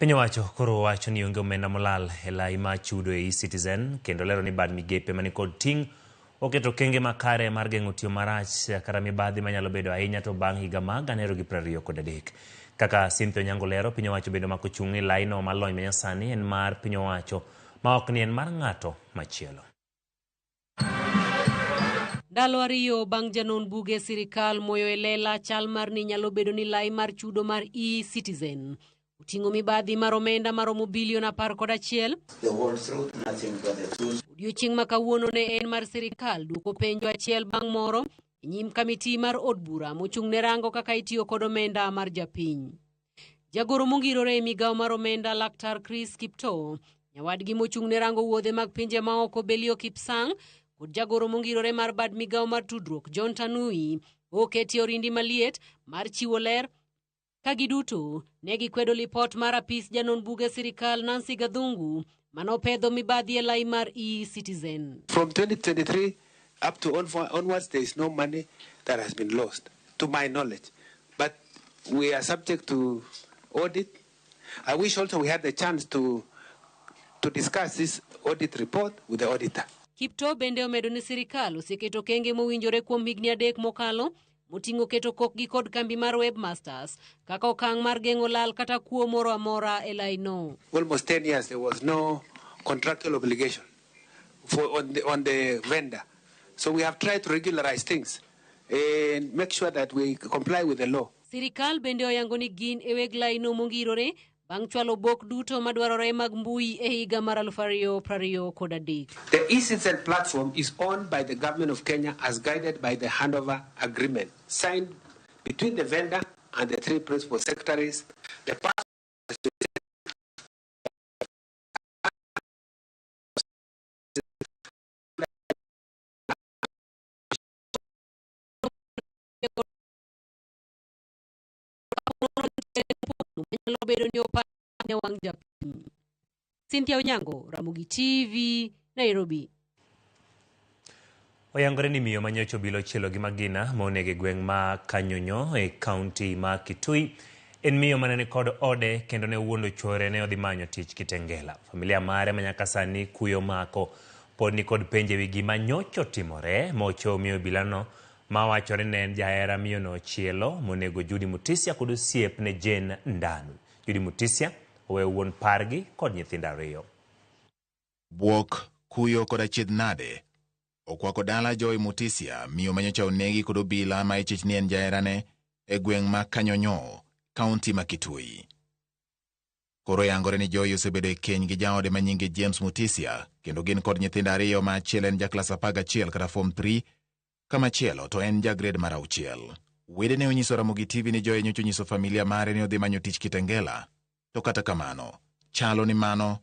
Piny owacho koro wacho ni onge omenda molal e lai ma chudo e eCitizen kendo lero ni bad migepe manikod ting' oketo okenge makare mar geng'o tiyo marach kata mibadhi manyalo bedo ahinya to bang' higa ma 2023. Kaka Cynthia Onyango lero, piny owacho bende omako chung' ni laino mar lony manyasani en mar piny owacho ma ok ni en mar ng'ato machielo. Ndalo 2 bang' janon buge sirikal moyo e lela chal mar ni nyalo bedo ni lai mar chudo mar eCitizen oting'o mibadhi mar omenda maromo bilion 11. The whole truth, nothing but the truth. Odiochieng' ma kawuono ne en mar sirikal duoko penjo achiel bang' moro e nyim kamiti mar od bura mochung' ne rango kaka itiyo kod omenda mar japiny. Jagoro mongirore e migawo mar omenda Laktar Chris Kiptoo, nyawadgi mochung' ne rango wuodhe mag pinje maoko Belio Kipsang kod jagoro mongirore mar bad migawo mar tudruok John Tanui oketi orindi maliet mar chiwo ler ka giduto ne gikwedo lipot mar apis janon buge sirikal Nancy Gathungu manopedho mibadhi e lai mar eCitizen. From 2023 up to onwards, there is no money that has been lost, to my knowledge. But we are subject to audit. I wish also we had the chance to discuss this audit report with the auditor. Kiptoo bende omedo ni sirikal oseketo okenge mowinjore kuom higni 3 mokalo moting'o keto kokgi kod kambi mar Webmasters kaka okang' mar geng'o lal kata kuo moro amora e laino. Almost 10 years there was no contractual obligation on the vendor. So we have tried to regularize things and make sure that we comply with the law. Sirikal bende oyango ni gin e weg laino mongirore bang' chwalo bok duto madwarore mag mbui e higa mar 2023. The eCitizen platform is owned by the government of Kenya as guided by the handover agreement signed between the vendor and the 3 principal secretaries. The Nyalo bedo ni opa ne wang' japiny. Cynthia Onyango, Ramogi TV, Nairobi. Oyangore ni miyo manyocha obila ochielo gi magina ma onego e gweng' ma Kanyonyo e kaunti ma Kitui en miyo mane ni kod ode kendo ne owuondo chwore ne odhi manyo tich Kitengela. Familia mare ma nyaka sani kuyo mako pod ni kod penjo ewi gima nyocha otimore mocho miyo obilano ma wachore ne en jahera miyono ochielo monego Judy Mutisia kod osiepne Jane Ndanu. Judy Mutisia oweyo wuon pargi kod nyithindo 2. Bwok, kuyo kod achiedh nade okwako dala Joy Mutisia, miyo manyocha onegi kod obila ma ichich ni en jaherane e gweng' ma Kanyonyo, kaunti ma Kitui. Koro yangore ni Joy osebedo e keny gi jaode ma nyinge James Mutisia kendo gin kod nyithindo 2 ma achiel en ja klas 11 kata form 3 kamachielo to en ja grade mar 6. Wedene onyiso Ramogi TV ni Joy nyocha onyiso familia mare ni odhi manyo tich Kitengela, to kata kamano chalo ni mano